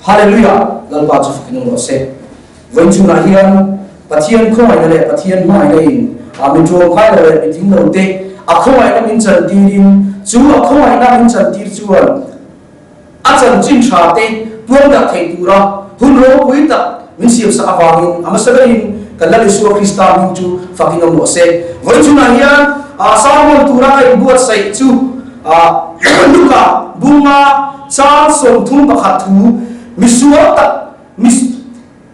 Hallelujah! Lalpa chu fakin awm rawh se. Vawiin chhunah hian Pathian khawngaihna leh Pathian hmangaihna in a mi tlawmngai lo leh mi tling lo te a khawngaihna min chantir in chu a khawngaihna min chantir chuan a chanchin tha te puang dah thei tura hun ropui tak min siamsak avangin a hmasa berin kan Lal Isua Krista hming chu fakin awm rawh se. Vawiin chhunah hian sermon tura ka inbuatsaih chu Luka bunga chang 31 thu misual tak mi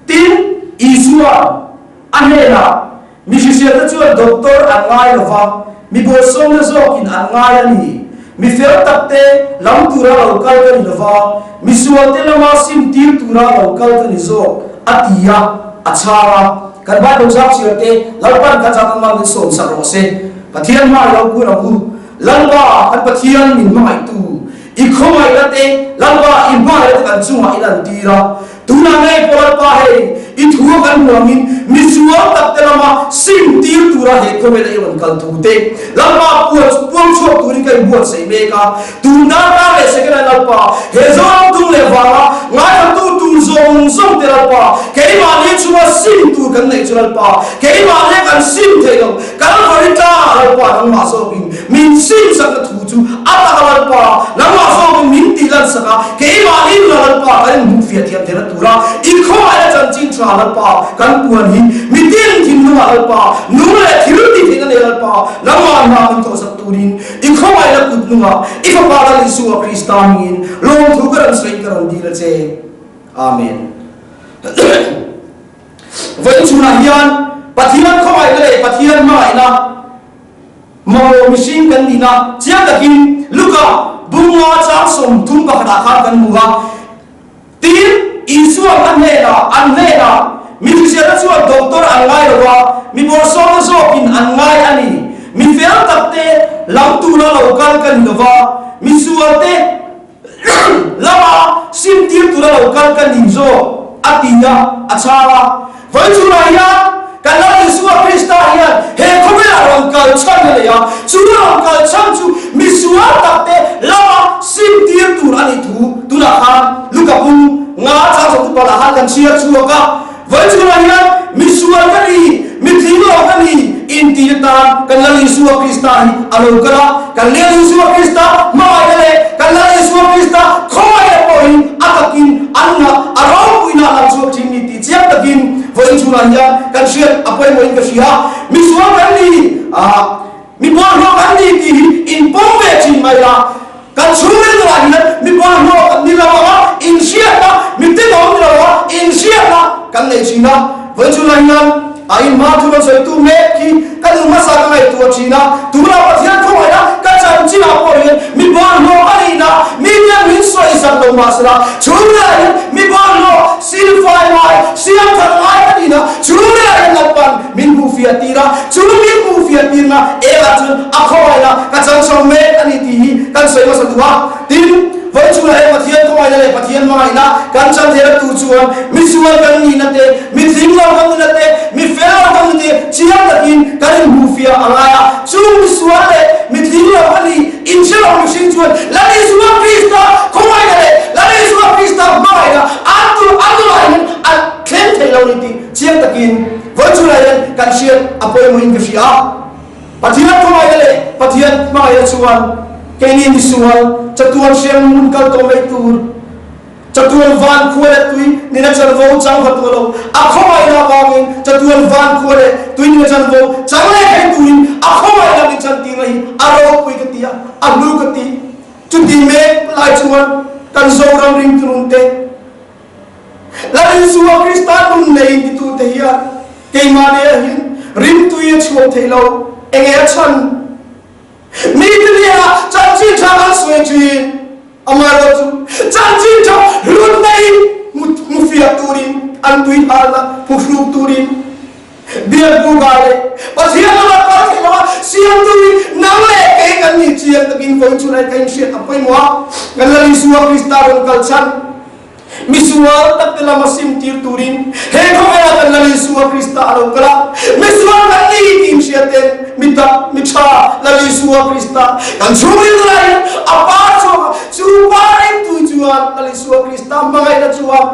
tin Isua'n a hnenah Mi hriselna chuan doctor an ngai lo va, mi bawlsawmna zawkin an ngai a ni. Mi fel takte lam tura lo kal ka ni lo va, mi sualte lama sim tir tura lo kal ka ni zawk, a ti a, a chhang a. Kan Bible zau chhiarte Lalpan kan zat anga min sawmsak rawh se. Pathian hmai lo kun ang u. Lalpa, kan Pathian min hmangaihtu, i khawngaihna te, Lalpa, i hmangaihna te kan chungah i lantir a. Tunah ngei pawh Lalpa hei i thu a kan huangin mi sual tak te lama sim tir tura he khawvel a i rawn kal thu te Lalpa puan puang chhuak turin ka inbuatsaih mek a. Tun darkar leh second ah Lalpa he Zoram tung leh vanga ngaithatu tur zawng zawng te Lalpa keimahni chunga sim tur kan neih chu Lalpa keimahni kan sim theih loh Kalvari tlangah Lalpa nangmah zawkin min sim sakna thu chu a tak a Lalpa, nangmah zawkin min tih lan sak a, keimahni nuna Lalpa kan inhmuh fiah thiam theihna tura i khawngaihna chanchin tha Lalpa kan puan hi mitin thinlungah Lalpa nung leh thil ti theihna nei Lalpa nangmah hna min thawhsak turin i khawngaihna kut nungah i Fapa Lal Isua Krista hmingin lawmthu ka rawn sawiin ka rawn dil a che. Amen. Vawiin chhunah hian Pathian khawngaihna leh Pathian hmangaihna Mamawh mihring kan nihna chiang takin Luka bunga chang 31 ah khan kan hmu a. Tin, Isua'n a hnenah, an hnenah, Mi hriselna chuan doctor an ngai lo a, mi bawrhsawmna zawkin an ngai a ni. Mi fel takte lam tura lo kal ka ni lo va, mi sualte lama simtir tura lo kal ka ni zawk, a ti a, a chhang a. Vawi chhunah hian kan Lal Isua Krista hian he khawvelah rawn kal chhan a nei a, chu rawn kal chhan chu misual takte lama simtir tur a nih thu tunah khan Luka bung nga chang sawmtu palah khan kan chhiar chhuak a. Vawi chhunah hian misual ka ni, mitling lo ka ni intir tan kan Lal Isua Krista hi a lo kal a, kan Lal Isua Krista hmangaihna leh kan Lal Isua Krista khawngaihna pawhin a takin an ngah a ropuina a lang chhuak thin ni tih chiang takin vawiin chhunah hian kan hriat a pawimawhin ka hria. Misual kan ni a, mi bawlhhlawh kan ni tih hi inpawm ve thin mai la. Kan chhungril ruah hian mi bawlhhlawh kan ni lo ang a, inhriatna, mi tenawm ni lo a, inhriatna kan nei thin a. Vawi chhunah hian a inhma thu rawn sawitu mek hi ka nu hmasa ka ngaihtuah thin a, tunah Pathian khawngaihna ka chanchinah pawh hian mi bawlhhlawh a nihna mi hian min sawisak lo mahsela chhungrilah hian mi bawlhhlawh silfai ngai, siamthat ngai a nihna chhungrilah hian Lalpan Min hmuh fiah tir a, chu min hmuh fiah tirna engah chuan a khawngaihna ka chang chho mek a ni tih hi kan sawi hmasa duh a. Tin, vawi chhunah he Pathian khawngaihna leh Pathian hmangaihna kan chan theihna tur chuan mi sual kan nihna te, mi tling lo kan nihna te, mi fel lo kan nihna te chiang takin kan inhmuh fiah a ngai a. Chu mi sual leh mi tling lo ka nih inhre lo mihring chuan Lal Isua Krista khawngaihna leh Lal Isua Krista hmangaihna an tur an nunah hian a thleng thei lo ni tih Chiang takin vawi chhunah hian kan hriat a pawimawhin ka hria a, Pathian khawngaihna leh Pathian hmangaihna chuan keini misual chatuan hriam hmun kal tawh mai tur, chatuan van khua leh tui nina chanvo chang kha tuah lo, a khawngaihna avangin chatuan van khua leh tui nina chanvo chang leh thei turin a khawngaihna min chantirna hi a ropui ka ti a, a hlu ka ti. Chuti mek lai chuan kan Zoram ringtununte, Lal Isua Krista nun nei titute hian keimahni ah hian rimtui a chhuak thei lo, enge a chhan? Mite hnenah chanchin tha kan sawi thin, amaherawhchu chanchin tha hlut nei hmu fiah turin an tui halna hmu hruk turin Biakbu ngai leh Pathian lama kal thei lova siamtu hi nang leh kei kan nih chiang takin vawi chu lai ka inhriat a pawimawh a, kan Lal Isua Krista rawn kal chhan misual tak te lama sim tir turin he khawvelah kan Lal Isua Krista a lo kal a, misual kan ni tih inhriat ten mi tak mi tha Lal Isua Krista kan chhungril laiin a par chhuak a, chu par engtu chuan Lal Isua Krista hmangaihna chu. chuan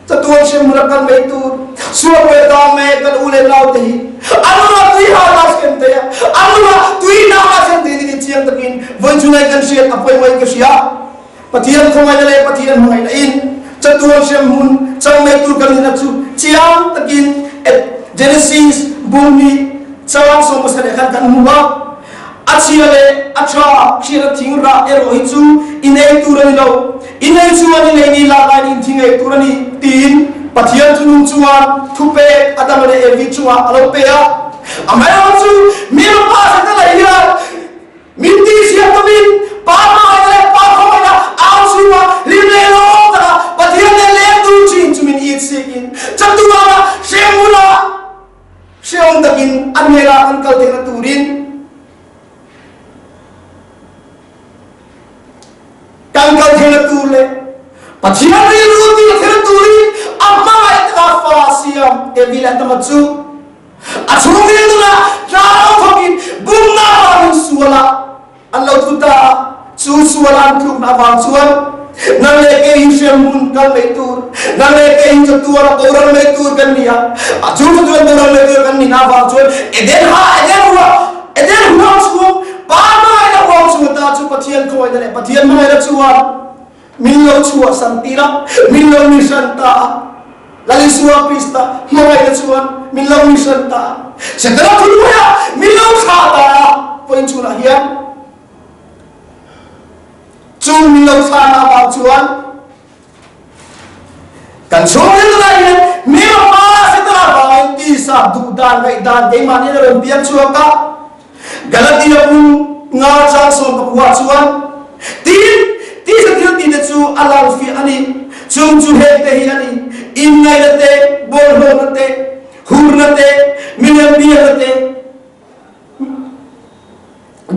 chatuan hremhmun a kal mai tur sual ve ta mai kan u leh nau te hi an nunah tui hal a thlen thei a, an nunah tui nak a thlen thei tih chiang takin vawi chungai kan hriat a pawimawhin ka hria. Pathian khawngaihna leh Pathian hmangaihna in chatuan hremhmun chang mai tur kan nihna chu chiang takin Genesis bung hnih chang 17 khan kan hmu a. A chhia leh a tha hriatna thing rah erawh hi chu i nei tur a ni lo. I nei chuan i nei ni lak laiin in thing ei tur a ni, tiin Pathian thunung chuan thupek Adama leh Evi chungah a lo pe a. Amaherawhchu, mi pa Setana hian min tihchhiat tumin pa hmangaihna leh pa khawngaihna au chhungah hlim leh lawm taka Pathian leh leng tur chin chu min itsikin chatuana hremhmunah Hrehawm takin a hmelah kan kal theihna turin kan kal theihna tur leh Pathian rilru tir theihna turin a hmangaih taka fa siam Evi leh Adama chu a chhungril nunah tla lo thawkin bumna vangin sualah An lo tlu ta a, chu sual an tlukna avang chuan nang leh kei hi hremhmun kal mai tur, nang leh kei hi chatuan a boral mai tur kan ni a. A chu chatuan boral mai tur kan nihna avang chuan Eden ha, Eden hua, Eden huang chhung, Pa hmangaihna huang chhung ata chu Pathian khawngaihna leh Pathian hmangaihna chuan Min lo chhuahsan tir a, min lo mi hran ta a. Lal Isua Krista hmangaihna chuan min lo mi hran ta a. Setana thunhnuaiah min lo thlah ta a. Vawiin chhunah hian chu min lo thlahna avang chuan kan chhungril lai hian mi pa Setana avangin tisa duhdan ngaihdan keimahni a rawn piang chhuak a. Galatia bung nga chang 14 chuan, Tin, tisa thil tihte chu a lang fiah a ni, chung chu hengte hi a ni, inngaihna te, bawlhhlawhna te, hurna te, milem biakna te,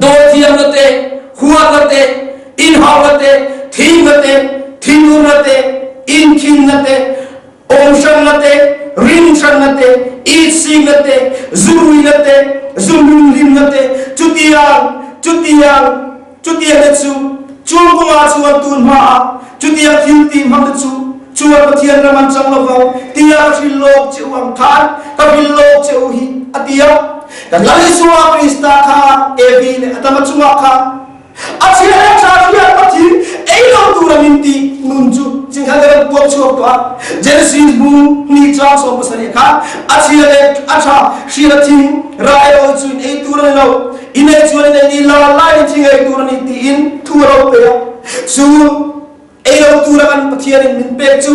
dawithiamna te, huatna te, inhauhna te, thihna te, thinurna te, inkhinna te, Awmhranna te, rinhranna te, itsikna te, zuruina te, zuhlunghlimna te, chutiang, chutiang, chutiang te chu, chung kawngah chuan tun hmaah chutiang thil tih hmang te chu chuan Pathian ram an chang lovang tia ka hrilh lawk che u ang khan ka hrilh lawk che u hi, a ti a. Kan Lal Isua Krista khan Evi leh Adama chungah khan A chhia leh tha hian Pathian ei lo tura min tih nun chu chingkhat ka rawn puak chhuak tawh a. Genesis bu hnih chang 17 khan a chhia leh a tha hriat a thing rah erawh chu in ei tur a ni lo, in ei chuan in ei ni la laiin thing ei tur a ni tiin thu a lo pe a. Chu Ei lo tura kan Pathianin min pek chu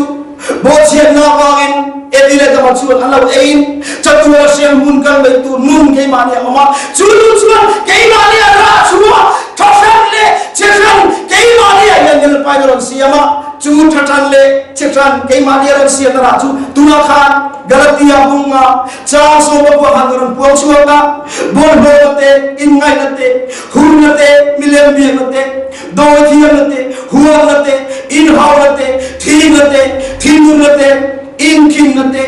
bawhchhiatna avangin Eli leh Dama chuan an lo eiin chatuan a hremhmun kal mai tur nun keimahni a awm a, chu nun chuan keimahni a rah chhuah thahran leh chehran keimahni ah hian Lalpain a rawn siam a, chu thahran leh chehran keimahni a rawn siamna rah chu tunah khan Galatia bunga chang sawma pawh khan ka rawn puang chhuak a, bawlhhlawhna te, inngaihna te, hurna te, milem biakna te, Dawithiamna te, huamna te, inhauna te, thihna te, thinurna te, inkhinna te,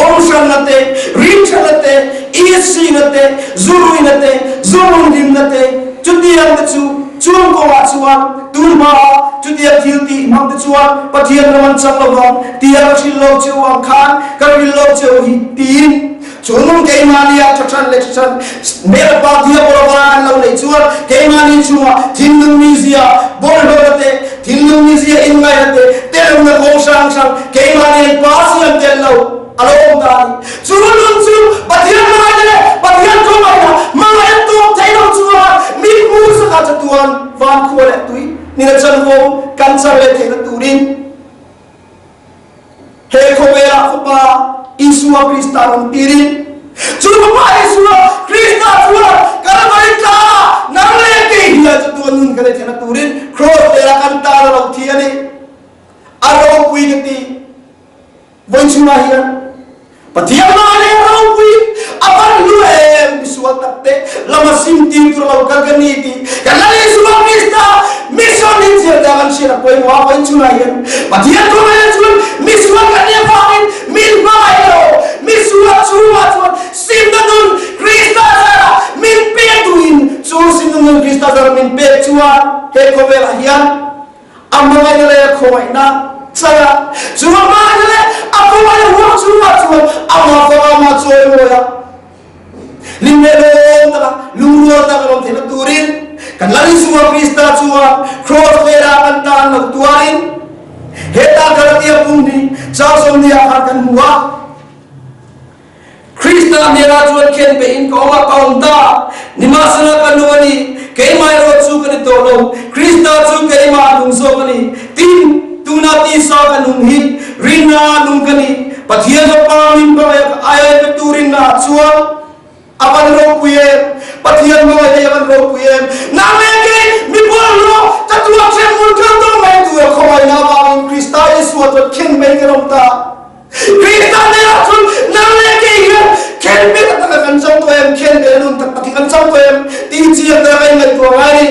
awmhranna te, rinhranna te, itsihna te, zuruina te, zurunghlimna te, chutiang te chu chung kawngah chuan tun hmaah chutiang thil tih hmang te chuan Pathian ram an chang lo vang tia ka hrilh lo che u ang khan ka hrilh lo che u hi tiin Chungnung keimahni ah ṭhaṭhan leh ṭhaṭhan hmelpa diabolova an lo neih chuan keimahni chungah thinlung mizia bawlhhlawhna te, thinlung mizia inngaihna te, telawmna kawng hrang hrang keimahni an pa siam tel lo a lo awm ta a ni. Chu nun chu Pathian hmangaihna leh Pathian khawngaihna hmangaih a tawp thei lo chuan min hmuhsakah chatuan van khua leh tui nina chanvo kan char leh theihna turin He khawvelah Fapa Isua Krista rawn tirin, chu Fapa Isua Krista chuan Kalvari tlangah nang leh kei hian chatuan nun kan ei theihna turin Kraws velah kan tan a lo thi a ni. A ropui ka ti. Vawi chhungah hian Pathian hmai leh ropui a van hlu em misual tak te lama sim tir tur lo kal ka ni tih kan Lal Isua Krista mission hi chian ta kan hriat a pawimawh a vawiin chhungah hian Pathian thuhmai chuan misual kan nih avangin min hmangaih lo misual chhungah chuan simna nun Krista zarah min pek duhin chu simna nun Krista zarah min pek chuan he khawvelah hian a hmangaihna leh a khawngaihna. Chang a, chu a hmaina leh a kawngah huang chhungah chuan amah fanga amah chawimawi a, hlim leh lawm taka lungrual taka lawm theihna turin kan Lal Isua Krista chuan Kraws velah kan tan lo tuarin heta Galatia pum hi chang sawmnia khan kan hmu a. Krista hnenah chuan khen peihin ka awm a, ka awm ta. Nimahsela ka nung a ni, keimah erawh chu ka ni tawh lo, Krista chu keimah a nung zawk a ni. Tin, tuna tisa ka nung hi rinna ah nung ka ni. Pathian Fapa min hmangaih a ka aiai pe tu rinna ah chuan a van ropui em! Pathian hmangaih hi a van ropui em! Nang leh kei mi bawlhhlawh ka tuah ṭhen hmun kal tawh mai tur a khawngaihna avangin Krista Isua chuan khen mai kan awm ta. Krista hnenah chuan nang leh kei hian khenbeh tak tak kan chang tawh em? Khenbeh a nun tak tak hi kan chang tawh em? Tih chiang tak a inngaihtuah ngai a ni.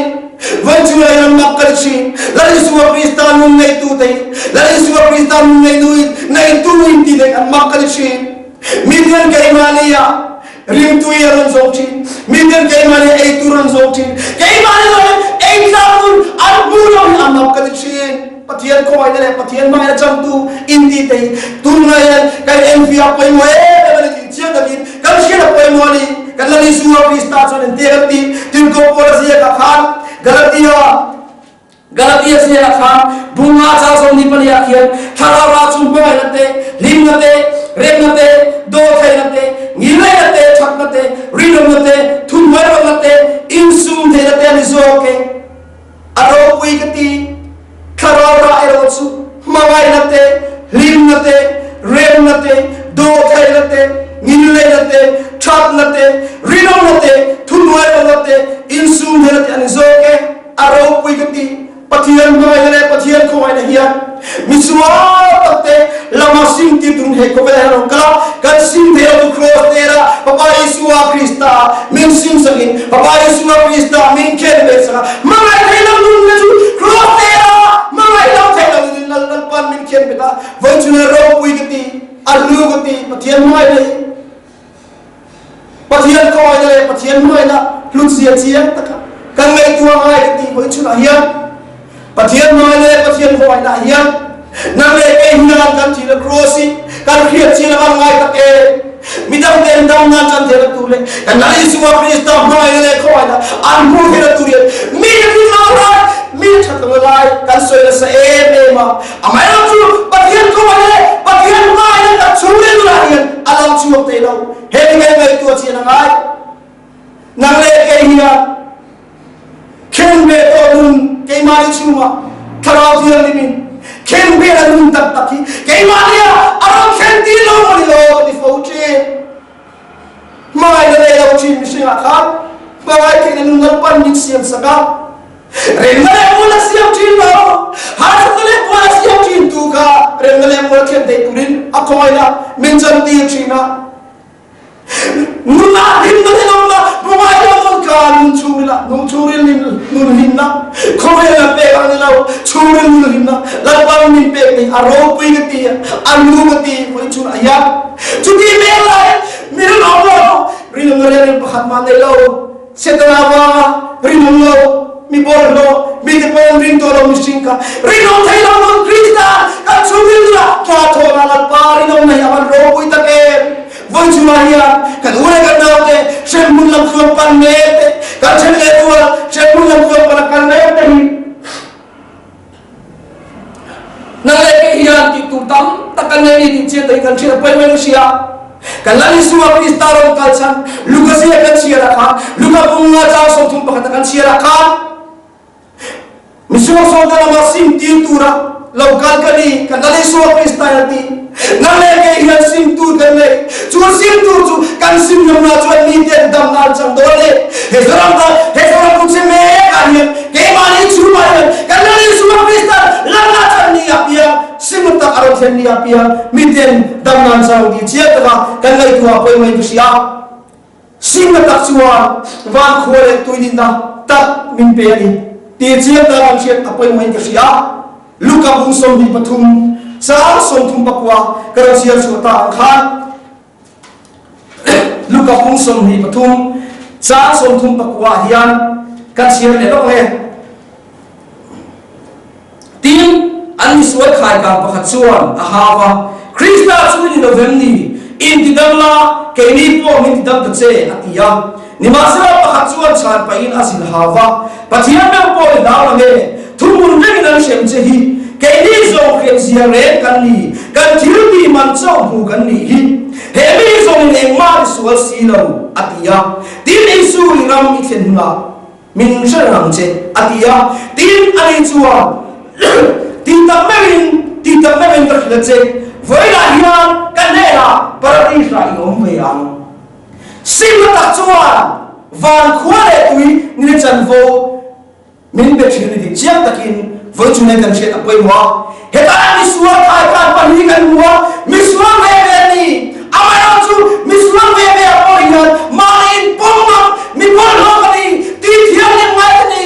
Vawi chungah hian mak kan hri. Lal Isua Krista nun neitu te hi Lal Isua Krista nun neitu in neitu in ti te kan mak kan hri. Miten keimahni ah rimtui a rawn zawng thin. Miten keimahni ah eitur an zawng thin. Keimahni lo hian ei tlak nun an hmu lo hi a mak kan hri. Pathian khawngaihna leh Pathian hmangaihna changtu inti te hi tunlai hian kan enfiah pawimawh em em a ni tih chiang takin kan hriat a pawimawh a ni. Kan Lal Isua Krista chuan engtia kan tih Tirhkoh Paula ziakah khan Galatia Galatia ziakah khan bunga chang sawmhnih paliah khian thlarau rah chu hmangaihna te, hlimna te, remna te, dawhtheihna te, ngilneihna te, thatna te, rinawmna te, thuhnuairawlna te, insum theihna te a ni zawk e. A ropui ka ti. Thlarau rah erawh chu hmangaihna te, hlimna te, remna te, dawhtheihna te, ngilneihna te, thatna te, rinawmna te, thuhnuairawlna te, insumhena te a ni zawk e. A ropui ka ti. Pathian hmangaihna leh Pathian khawngaihna hian misual takte lama sim tir tun he khawvel hian rawn kal a, kan sim thei lo tu Kraws hnena Papa Isua Krista min sim sakin Papa Isua Krista min khen ve sak a, hmangaih thei lo nunna chu Kraws hnena hmangaih lo thei lo in Lal Lalpan min khen bet a, vawi chunga ropui ka ti, a hlu ka ti, Pathian hmangaihna hi. Pathian khawngaihna leh Pathian hmangaihna hlutzia chiang taka kan ngaihtuah ngai ka tih vawi chhunah hian Pathian hmangaihna leh Pathian khawngaihna ah hian nang leh kei hian kan thihna kraws hi kan hriat chian a van ngai tak em? Midang ten dam nan chan theihna tur leh kan Lal Isua Krista hmangaihna leh khawngaihna an hmuh theihna tur hian mi thin lo lai, mi that lo lai kan sawi nasa em em a. Amaherawhchu, Pathian khawngaih leh Pathian hmaina kan chhungril tunah hian a lang chhuak thei lo. He ni ngai ngaihtuah chian a ngai. Nang leh kei hian khen ve tawh nun keimahni chhungah Thlarau Thianghlimin khen ve a nun tak tak hi keimahni ah a rawn thlen tir lo maw ni lo ka ti fo thin. Hmangaihna nei lo thin mihringah khan hmangaih theihna nun Lalpan min siam sak a. Remna leh mual a siam thin lo. Harsatna leh mual a siam thin tu kha remna leh mual thlen theih turin a khawngaih a, min chantir thin a. Nunah hlimna hi awm a, hmangaih lo nun kha nun chhungril ah, nun chhungril nun hlimna, khawvel a pek ang ni lo, chhungril nun hlimna Lalpan min pek ni a ropui ka ti a, a lu ka ti vawi chhunah hian. Chuti mek laiin mi rinawm lo, rinawmna reng reng pakhat mah nei lo. Setana vanga rinawm lo, mi bawlhhlawh, mite pawh an ring tawh lo mihring kha rinawm thei lo nun Krista kan chhungril nunah tha thawhna Lalpa rinawmna hi a van ropui tak em! Vawi chungah hian kan u leh kan naute hremhmun lam tluang pan mek te, kan then leh rual hremhmun lam tluang pan a kal mek te hi Nang leh kei hian tih tur tam tak kan nei a ni tih chian takin kan hriat a pawi mai ka hria. Kan Lal Isua Krista rawn kal chhan Luka zia kan chhiar ah khan Luka bunga chang 31 a kan chhiar ah khan misual sawmte lama sim tir tura lo kal ka ni kan Lal Isua Krista hian a ti. Nang leh kei hian sim tur kan nei. Chu sim tur chu kan sim lamna chuan miten damna an chang dawn a ni. He Zoram ta, he Zoram kum che mek ah hian keimahni chhungah hian kan Lal Isua Krista lamna chan ni ah piang, sim tak a rawn thlen ni ah piang miten damna an chang tih chiang taka kan ngaihtuah pawi mai ka hria. Simna tak chuan van khua leh tui nihna tak min pe a ni tih chiang ta kan hriat a pawimawhin ka hria. Luka bung 23 Sang 39 ka rawn chhiar chhuah ta ang khan Luka bung 23 Sang 39 hian kan chhiar leh lawk nge. Tin. an misual khaikang pakhat chuan a hau va, Krista chu i ni lo vem ni? Intidam la, keini pawh min tidam ta che, a ti a. Nimahsela pakhat chuan chhan pahin a zin hau va, Pathian meuh pawh i hlau lang e, thuhmun rengin an hrem che hi, keini zawng hremzia reng kan ni, kan thil tih man chauh hmu kan nih hi. He mi zawngin engmah i sual si lo, a ti a. Tin, Isu i ram i thlen hunah min hre reng ang che, a ti a. Tin, ani chuan, Ti tak meuhin, ti tak meuhin ka hrilh a che, vawiinah hian ka hnenah Paradis-ah i awm ve ang. Simna tak chuan van khua leh tui nile chanvo min pe thin a ni tih chiang takin vawi chu nen kan hriat a pawimawh a. Hetah misual thaikhan pahnih kan hmu a, misual ve ve an ni. Amaherawhchu misual ve ve ah pawh hian mahni inpawm ngam, mi bawlhhlawh ka ni, tih thianghlim ngai ka ni.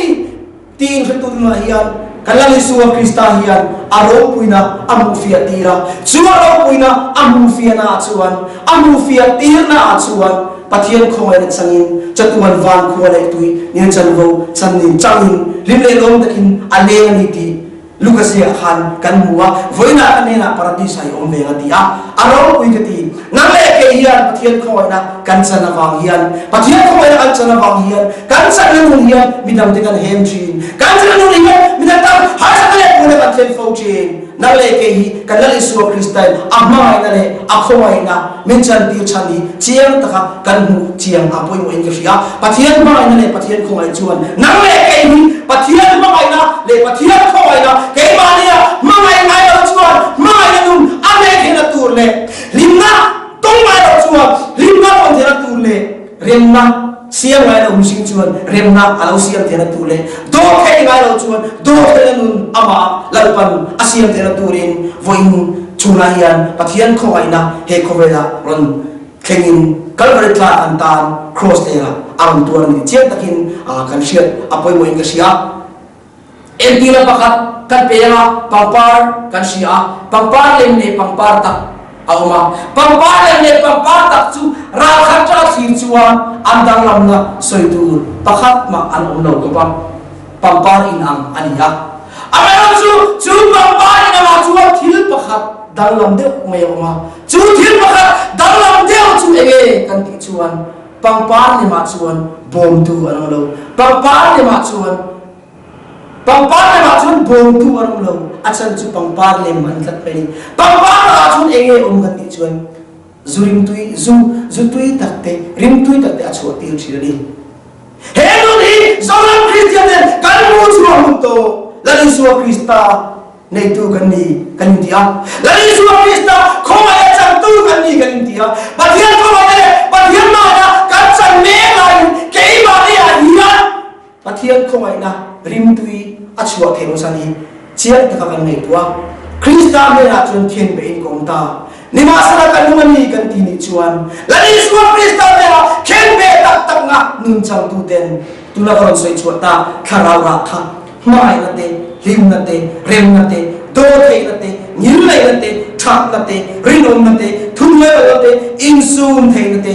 Tiin hretu tunah hian kan Lal Isua Krista hian a ropuina a hmuhfiah tir a, chu a ropuina a hmuhfiahnaah chuan, a hmuhfiah tirnaah chuan Pathian khawngaihna changin chatuan van khua leh tui nil chanvo channin changin hlim leh lawm takin a leng a ni tih Luka ziakah khan kan hmu a, vawiinah ka hnenah Paradis-ah i awm ve ang a ti a, a ropui ka ti. Nang leh kei hian Pathian khawngaihna kan chan avang hian, Pathian khawngaihna kan chan avang hian, kan channa nun hian midangte kan hem thin. Kan channa nun hian midang tan harsatna leh puhna kan thlen fo thin. Nang leh kei hi kan Lal Isua Krista'n a hmangaihna leh a khawngaihna min chantir chhan hi chiang taka kan hmuh chiang a pawimawhin ka hria. Pathian hmangaihna leh Pathian khawngaih chuan nang leh kei hi Pathian hmangaihna leh Pathian khawngaihna keimahnia hmangaih ngai lo chuan hmangaihna nun a neih theihna tur leh hlimna tawng ngai lo chuan hlimna tawn theihna tur leh remna siam ngai lo mihring chuan remna a lo siam theihna tur leh dawhtheih ngai lo chuan dawhtheihna nun amah Lalpan a siam theihna turin vawiin chhungah hian Pathian khawngaihna he khawvelah rawn Thlengin Kalvari tla kan tan Kraws lengah a rawn tuar a ni chiang takin kan hriat a pawimawhin ka hria. Entira pakhat kan peng a, pangpar kan hria a, pangpar lem leh pangpar tak a awm a. Pangpar lem leh pangpar tak chu ralkhat tanga thlir chuan an danglamna sawi tur pakhat mah an awm lo tawp a, pangpar inang a ni a. Amaherawhchu chu pangpar inangah chuan thil pakhat danglam deuh mai a awm a. Chu thil pakhat danglam deuh chu enge kan tih chuan pangpar lemah chuan bawmtu an awm lo. Pangpar lemah chuan pangpar lemah chuan bawmtu an awm lo. A chhan chu pangpar lem an tlat mai a ni. Pangpar lakah chuan enge awm kan tih chuan zu rimtui zu zu tui tak te rimtui tak te a chhuah tir thin a ni. He nun hi Zoram Kristian ten kan hmuh chhuah hun tawh Lal Isua Krista neitu kan ni kan inti a. Lal Isua Krista khawngaih a changtu kan ni kan inti a. Pathian khawngaihna leh Pathian hmangaihna kan chan mek laiin keimahni ah hian Pathian khawngaihna rimtui a chhuah theih loh chhan hi chiang taka kan ngaihtuah a. Krista hnenah chuan thian behin ka awm ta. Nimahsela ka lung a ni kan ti nih chuan Lal Isua Krista hnenah khenbeh tak takna nun changtuten tuna ka rawn sawi chhuah tak thlarau rah kha Hmangaihna te, hlimna te, remna te, dawhtheihna te, ngilneihna te, thatna te, rinawmna te, thuhnuaiawlna te, insum theihna te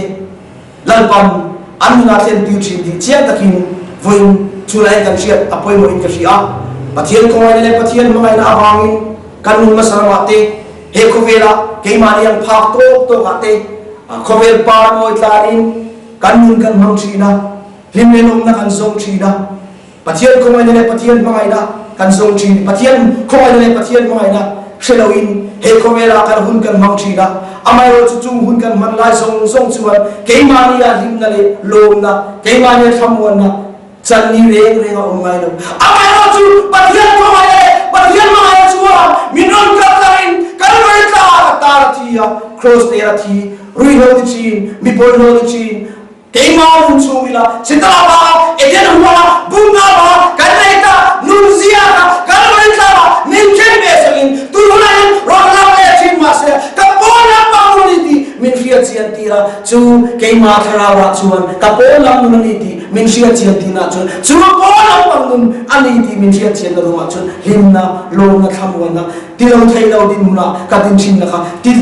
Lalpan an nunah thlentir thin tih chiang takin vawiin chhunah hian kan hriat a pawimawhin ka hria. Pathian khawngaihna leh Pathian hmangaihna avangin kan nun hmasa ramah te, he khawvelah keimahni ang phak tawk tawkah te khawvel par mawi tlanin kan nun kan hmang thin a, hlim leh lawmna kan zawng thin a. Pathian khawngaihna leh Pathian hmangaihna kan zawng thin. Pathian khawngaihna leh Pathian hmangaihna hre loin he khawvelah kan hun kan hmang thin a. Amaherawhchu chung hun kan hman lai zawng zawng chuan keimahni ah hlimna leh lawmna, keimahni ah thlamuanna chan ni reng reng a awm ngai lo. Amaherawhchu Pathian khawngaihna leh Pathian hmangaihna chuan min rawn kal tlarin Kalvari tlaah ka tar a thi a, Kraws ler a thi, ruihhlo ti thin, mi bawlhhlawh ti thin, Keimah nun chhung ila Sitara pa Eden huana bumna pa kan nei ta nun zia kha kan rawn tlang a min khen ve sakin tun hunah hian rawn lang leh thin mahse ka pawn lam pang nun a ni tih min hriat chian tir a chu keimah thlarau ah chuan ka pawn lam nun a ni tih min hriat chian tirna chuan chu pawn lam pang nun a ni tih min hriat chianna ruangah chuan hlimna lawmna thlamuanna tilo theilo dinhmunah ka din thinna kha ti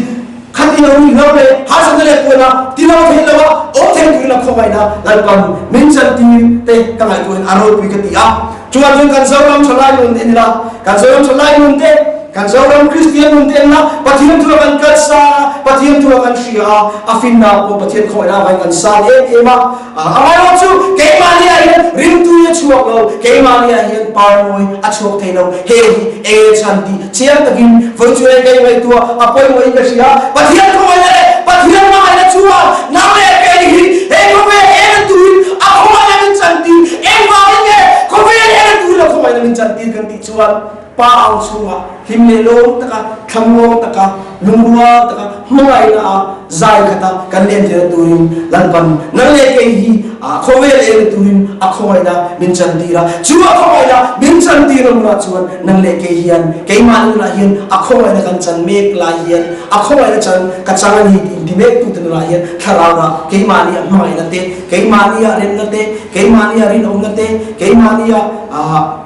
Khat i lo nih lo le harsatna leh puan a ti lo thei lo a awm thei turin a khawngaihna Lalpan min chantir te ka ngaihtuahin a ropui ka ti a. Chuvang chuan kan Zoram thalai nun te ni la, kan Zoram thalai nun te Kan Zoram Kristian nun te enna Pathian thu a kan kal sa a, Pathian thu a kan hria a, a finna pawh Pathian khawngaihna avangin kan san em em a. Amaherawh chu keimahni ah hian rimtui a chhuak lo, keimahni ah hian parmawi a chhuak thei lo. Hei hi enge chhan tih chiang takin vawi chu eng ka ingaihtuah a pawimawhin ka hria. Pathian khawngaihna leh Pathian hmangaihna chuan nang leh kei hi he khawvel eng a tuin a khawngaihna min chantir. Engvangin nge khawvel eng a tuin a khawngaihna min chantir kan tih chuan Pa au chhungah hlim leh lawm taka, thlamuang taka, lungrual taka, hmangaihna a zai khata kan len theihna turin Lalpan nang leh kei hi khawvel eng turin a khawngaihna min chantir a. Chu a khawngaihna min chantir hmunah chuan nang leh kei hian keimahni nunah hian a khawngaihna kan chan mek lai hian a khawngaihna chan ka chang a ni tih inti mek tute nunah hian thlarau rah keimahni a hmangaihna te, keimahni a remna te, keimahni a rinawmna te, keimahni a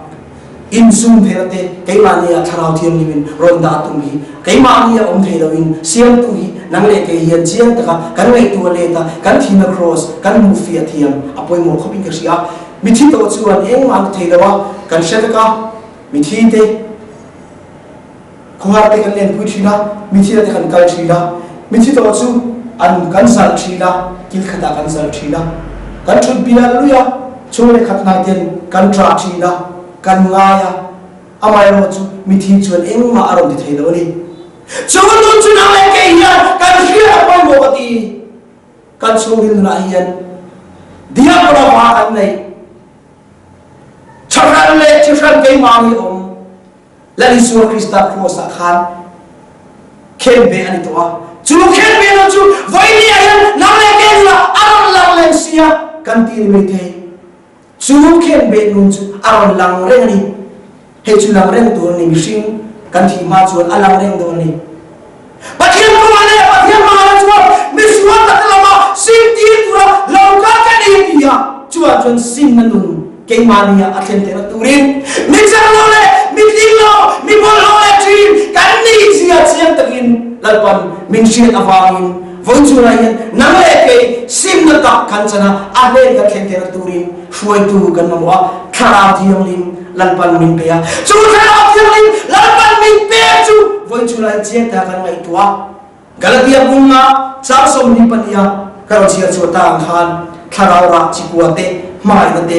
Insum theihna te keimahni ah Thlarau Thianghlimin rawn dah tum hi keimahni ah awm thei loin siamtu hi nang leh kei hian chiang taka kan ngaihtuah let a, kan thihna kraws kan hmuh fiah thiam a pawimawh khawpin ka hria. Mithi tawh chuan engmah an ti thei lo a, kan hre vek a, mithi te. Khuar te kan lenpui thin a, mithila te kan kal thin a, mithi tawh chu an kan zalh thin a, kil khatah kan zalh thin a, kan thut bial lui a, chhung leh khat hnai ten kan ṭah thin a, kan ngai a, amaherawh chu mithi chuan engmah a rawn ti thei lo a ni. Chu nun chu nang leh kei hian kan hriat a pawimawh ka ti. Kan chhungril nunah hian diabola va kan nei, ṭhahran leh thihran keimah hi a awm. Lal Isua Krista Kraws ah khan khenbeh a ni tawh a. Chu khenbeh lo chu vawiin ah hian nang leh kei nunah a rawn lang leng si a kan ti a ni maithei. Chu khenbeh nun chu a rawn lang reng a ni. Hei chu lang reng tur a ni, mihring kan thih hma chuan a lang reng dawn a ni. Pathian kawngah leh Pathian hmangah chuan misual tak lama simtir tura lo kal ka ni ti a, chuvang chuan simna nun keimahni ah a thlen theihna turin mi chak lo leh mi tling lo, mi bawlhhlawh leh thin kan nih zia chiang takin Lalpan min hriat avangin vawi chungah hian nang leh kei simna tak kan chan a, a hnen kan thlen theihna turin hruaitu kan mamawh a, Thlarau Thianghlim Lalpan min pe a, chu Thlarau Thianghlim Lalpan min pek chu vawi chulai chiang ta kan ngaihtuah. Galatia bunga chang 22 a ka rawn chhiar chhuah ta ang khan Thlarau rah chikua te, hmangaihna te,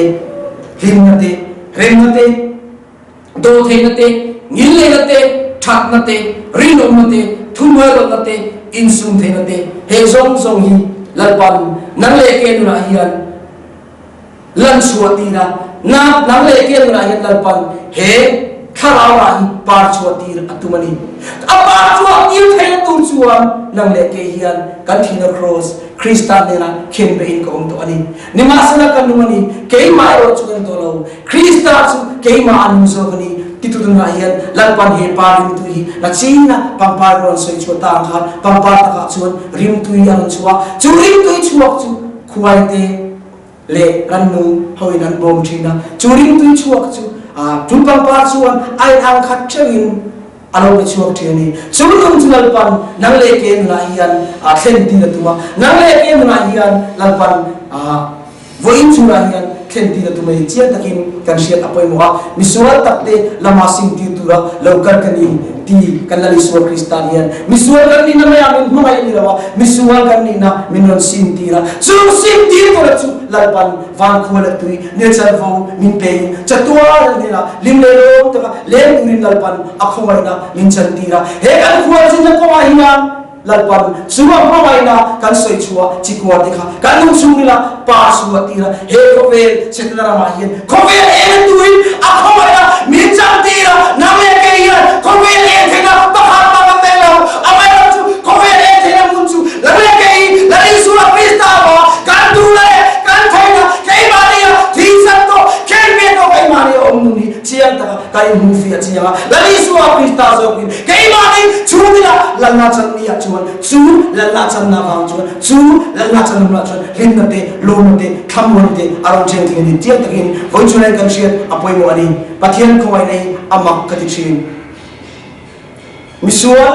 hlimna te, remna te, dawhtheihna te, ngilneihna te, thatna te, rinawmna te, thuhnuairawlhna te, insumtheihna te, he zawng zawng hi Lalpan nang leh ke nunah hian Lan chhuah tir a, na nang leh ke nunah hian Lalpan he thlarau rah hi par chhuah tir a tum a ni. A par chhuah tir theihna tur chuan nang leh ke hian kan thihna kraws Krista hnenah khenbehin ka awm tawh a ni. Nimahsela ka nung a ni, keimah erawh chu ka ni tawh lo, Krista chu keimah a nung zawk a ni titu tunah hian Lalpan he pa rimtui hi na china pangpar rawn sawi chhuah ta ang khan pangpar takah chuan rimtui a rawn chhuah a, chu rimtui chhuak chu khuaite leh rannung hoin an bawm thin a, chu ringtui chhuak chu chu pangpar chuan a in ang khat theuhin a lo pe chhuak thin a ni. Chu nung chu Lalpan nang leh ke nunah hian thlen tir a tum a, nang leh ke nunah hian Lalpan vawiin chhungah hian thlen tir a tum a ni. Chiang takin kan hriat a pawimawh a, misual takte lama sim tir tura lo kal ka ni ti kan Lal Isua Krista hian misual kan nihna maiah min hmangaih a ni lo a, misual kan nihna min rawn sim tir a, chu sim tir tura chu Lalpan van khua leh tui nilchanvo min pein chatuan a hnenah hlim leh lawm taka leng turin Lalpan a khawngaihna min chan tir a, he kan khualzinna kawngah hian Lalpan chu a hmangaihna kan sawi chhuah chikuar te kha kan nung chhung ila pa chhuah tir a, he khawvel Setana ramah hian khawvel en tuin a khawngaihna min chang tir a, nang leh kei hian khawvel en theihna pakhat mah kan nei lo, amaherawhchu chu khawvel en theihna hmun chu nang leh kei Lal Isua Krista vanga kan duhna leh kan theihna keimahnia thihsan tawh khen ve tawh keimahnia awm nun hi chiang taka Ka inhmu fiah chiang a, Lal Isua Krista zawkin keimahni chhungin-ah Lalna channi ah chuan chu Lalna channa vang chuan chu Lalna channa hmunah chuan hlimna te, lawmna te, thlamuanna te a rawn thleng thei a ni. Chiang takin vawi chhunah kan hriat a pawimawh a ni. Pathian khawngaihna hi a mak ka ti thin. Misual.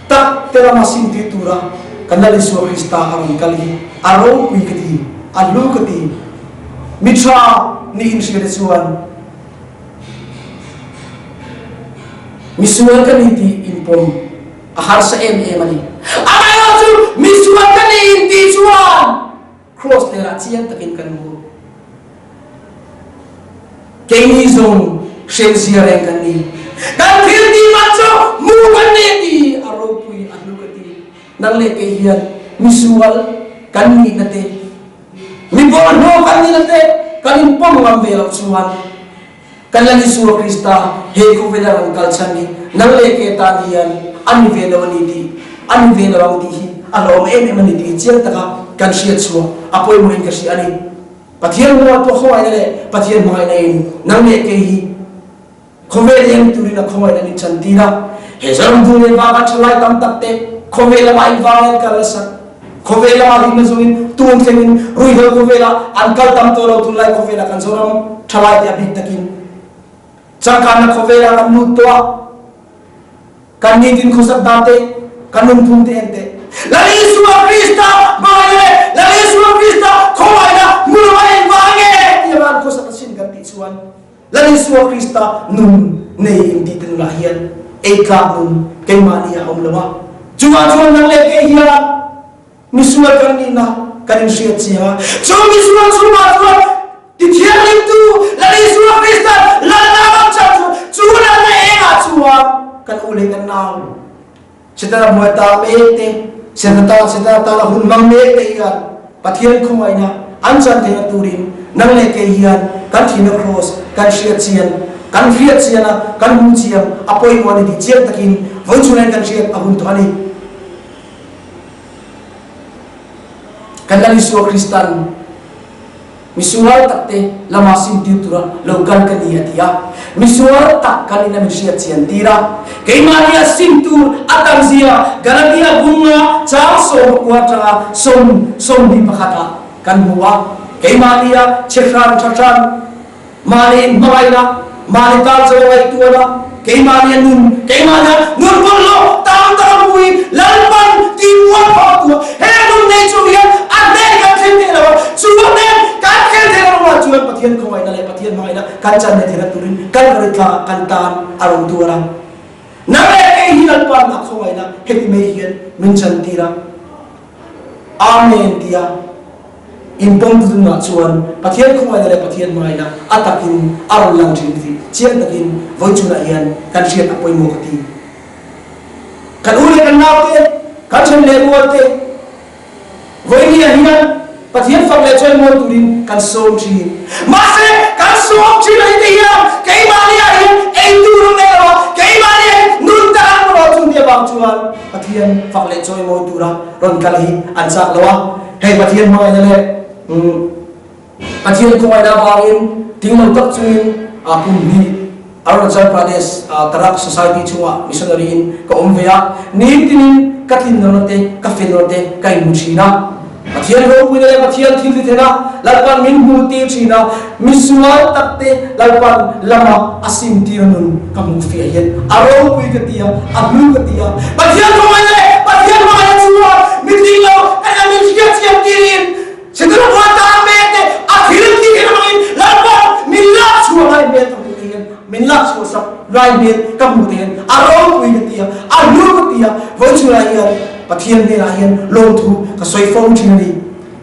Tak te lama simtir tura kan Lal Isua Krista a rawn kal hi a ropui ka ti, a hlu ka ti. Mi tha nih inhria te chuan. Misual ka ni tih inpawm a harsa em em a ni. Amaherawhchu misual ka ni intih chuan Kraws lerah chiang takin kan hmu. Keini zawng hremzia reng kan ni. Kan thil tih man chu hmu kan ni a ti. A ropui a hlu ka ti. Nang leh kei hian misual kan nihna te, mi bawlhhlawh kan nihna te kan inpawm ngam ve loh chuan Kan Lal Isua Krista he khawvela rawn kal chhan hi nang leh ke tan hian a ni ve lo a ni tih, a ni ve lo ang tih hi a hlawm em em a ni tih hi chiang taka kan hriat chhuah a pawimawhin ka hria a ni. Pathian hmuah pawh khawngaihna leh Pathian hmangaihna in nang leh kei hi khawvel eng turin a khawngaihna min chan tir a. He Zoram dung leh vanga thalai tam tak te khawvel lama invangin an kal nasa. Khawvel lama hlimna zawngin tun thlengin ruihhlo khawvelah an kal tam tawh lo tunlai khawvelah kan Zoram thalai te a bik takin changkanna khawvelah kan lut tawh a kan nitin khawsak dan te kan nunphung te en teh Lal Isua Krista hmangaihna leh Lal Isua Krista khawngaihna hmu lo a engvang nge tia an khawsak asin kan tih chuan Lal Isua Krista nun nei in tih te nunah hian ei tlak nun keimahni a awm lo a. Chuvang chuan nang leh kei hian misual kan nihna kan inhriat chiang a. Chu misual chungah chuan tithianghlimtu Lal Isua Krista Lalna ram chan chu chu Lalna engah chuan kan u leh kan nau Setana buai ta mek te, Setana tan Setana tana hun hmang mek te hian Pathian khawngaihna an chan theihna turin nang leh kei hian kan thihna kraws kan hriat chian, kan hriat chian a, kan hmuh chiang a pawimawh a ni tih chiang takin vawi chhungain kan hriat a hun tawh a ni. Kan Lal Isua Kristan Misual takte lama simtir tura lo kal ka ni a ti a. Misual tak kan in a min hriat chian tir a. Keimahni a sim tur a tam zia Galatia bunga chang 14 atanga sawm 21 ah kan hmu a. Keimahni a che hran tha hran Mahni inhmangaihna, mahni tan chaw ngaihtuahna, keimahnia nun, keimahnia nun bawlhhlawh tam tak a hmuin Lalpan tihmual phah tua he nun nei chung hian a hnen kan thleng thei lo a, chu a hnen kan thleng thei lo rual chuan Pathian khawngaihna leh Pathian hmangaihna kan chan leh theihna turin kan rawih tlangah kan tan a rawn tuar a. Nang leh kei hi Lalpan a khawngaihna heti mai hian min chantir a. Amen tia inpawm tunah chuan Pathian khawngaihna leh Pathian hmangaihna a takin a rawn lang thin tih chiang takin vawi chhunah hian kan hriat a pawimawh ka ti. Kan u leh kan naute, kan then leh rualte vawinia hian Pathian fak leh chawimawi turin kan sawm thin. Mahse, kan sawm thin a ni te hian keimahniah hian ei tur a nei lo a, keimahniah hian nun tak an hmu lo chu nia vang chuan Pathian fak leh chawimawi tura rawn kal hi an chak lo a. Hei Pathian hmangaihna leh Pathian khawngaihna avangin ding lo tak chungin kum hnih Arunachal Pradesh Tarak Society chhungah missionary in ka awm ve a, nitinin ka tlin lohna te, ka fel lohna te ka inhmu thin a. Pathian ropuina leh Pathian thil ti thena Lalpan min hmuh tir thin a, misual tak te Lalpan lama a sim tir nun ka hmuh fiah hian a ropui ka ti a, a hlu ka ti a. Pathian khawngaihna leh Pathian hmangaihna chuan mitling lo ka lam in hriatchiam tirin Chutah khuan tan mek te a thil tih hi hmangin Lalpa min lak chhuah lai hmel ka hmuh te hian min lak chhuah sak lai hmel ka hmuh te hian a ropui ka ti a, a hlu ka ti a, vawi chhunah hian Pathian hnenah hian lawmthu ka sawi fo thin a ni.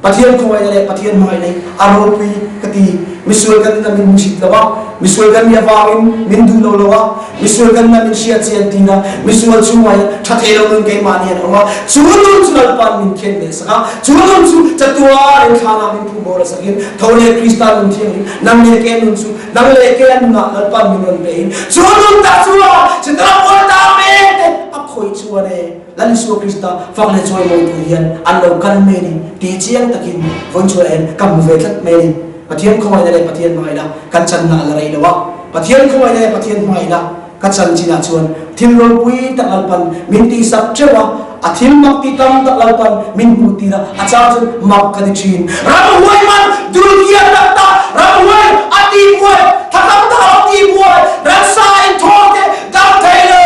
Pathian khawngaihna leh Pathian hmangaihna hi a ropui ka ti. Misual kan nuna min hmusit lo a, misual kan nih avangin min duh lo lo a, Misual kan na min hriat chian tin a, misual chungah hian tha thei lo nun keimah ni an awm a, chu nun chu Lalpa'n min khen leh sak a, chu nun chu chatuarin thlanah min phum bawr a sakin, tho leh Krista nun thianghlim, nang leh ke nun chu nang leh ke nunah Lalpa'n min rawn pe in, chu nun tak chuan chutah pawl ta mek te a khawih chuan e, Lal Isua Krista fak leh chawimawi tur hian an lo kal mai a ni tih chiang takin vawi chhuah hian ka hmu ve tlat mai a ni. Pathian khawngaihna leh Pathian hmangaihna kan channa a la rei lo a. Pathian khawngaihna leh Pathian hmangaihna ka chan chinah chuan thil ropui tak Lalpan min tihsak teuh a, a thil mak tih tam tak Lalpan min hmuh tir a, a chang chuan mak ka ti thin. Ramhuai man dulkiar tak tak, ramhuai a tihbuai, tha tam tak a lo tihbuai, ransa inthawn te dam thei lo,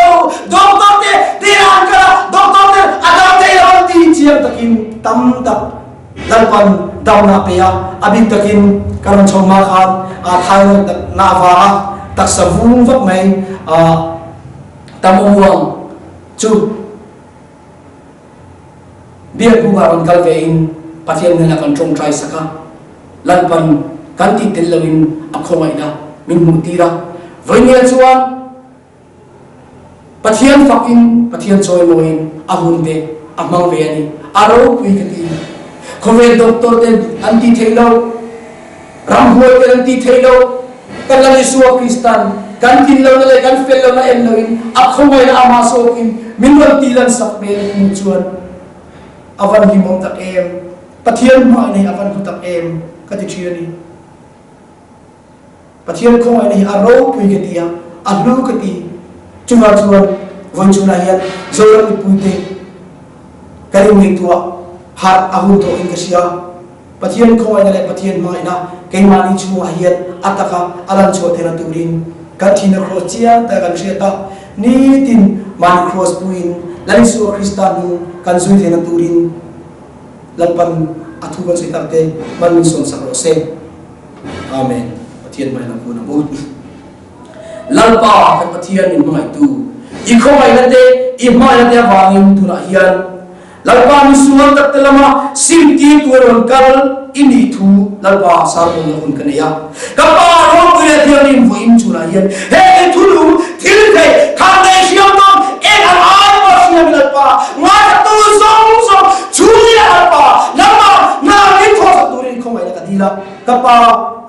doctor te hnenah an kal a, doctor ten a dam thei lo an ti chiang takin tam tak Lalpan damna a pe a, a bik takin ka rawn chho hma khan thyroid natna avanga taksa vung vak mai. Tamuang chu Biak bukah rawn kal ve in Pathian hnenah kan tawngtai sak a, Lalpan kan tih tel loin a khawngaihna min hmuh tir a. Vawinia chuan Pathian fakin Pathian chawimawiin a hun te a hmang ve a ni. A ropui ka ti. Khawvel doctor ten an tih theih loh, ramhuai ten an tih theih loh, kan Lal Isua Kristan kan tlin lohna leh kan fel lohna en loin a khawngaihna amah zawkin min rawn tih lan sak hmel hmuh chuan a van hlimawm tak em. Pathian hmaina hi a van hlu tak em ka ti thin a ni. Pathian khawngaihna hi a ropui ka ti a, a hlu ka ti. Chuvang chuan vawi chhunah hian Zoram mipuite kan inngaihtuah harh a hun tawhin ka hria. Pathian khawngaihna leh Pathian hmangaihna keimahni chhungah hian a taka a lan chhuah theihna turin kan thihna kraws chiang taka kan hriat a, nitin mahni kraws puiin Lal Isua Krista hnu kan zui theihna turin Lalpan a thu kan sawi takte hman min sawmsak rawh se. Amen. Pathian hmai lam hun a hmu. Lalpa kan Pathian min hmangaihtu, i khawngaihna te, i hmangaihna te avangin tunah hian Lalpa mi sual tak te lama sim tir tur rawn kal i nih thu Lalpa sarpawlna hun ka nei a. Ka Pa ropui leh thianghlim vawiin chunah hian he i thunung thil thei khan nei hriam dawn eng ang ai pawh hriam i Lalpa ngaithla tu zawng zawng chhungin a Lalpa nangmah hna min thawhsak turin khawngaihna ka dil a. Ka Pa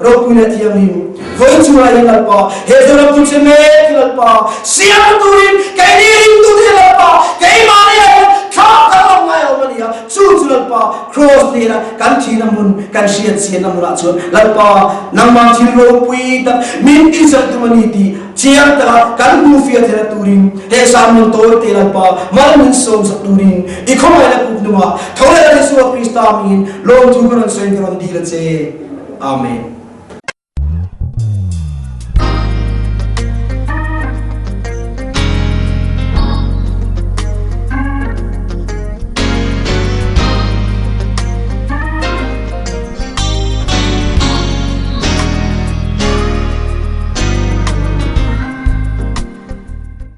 ropui leh thianghlim, vawi chungah hian Lalpa, he Zoram chu che mek hi Lalpa, siam turin keini ringtute hi Lalpa, keimahni ah hian thlak kan awm ngai awm a ni a, chu chu Lalpa, Kraws hnena kan thihna hmun, kan hriat chianna hmunah chuan Lalpa, nangmah thil ropui tak min tihzalh tum a ni tih chiang taka kan hmuhfiah theihna turin he sermon tawi te Lalpa mal min sawmsak turin i khawngaihna kut hnungah tho leh Lal Isua Krista hmingin Lawmthu ka rawn sawi in ka rawn dil a che. Amen.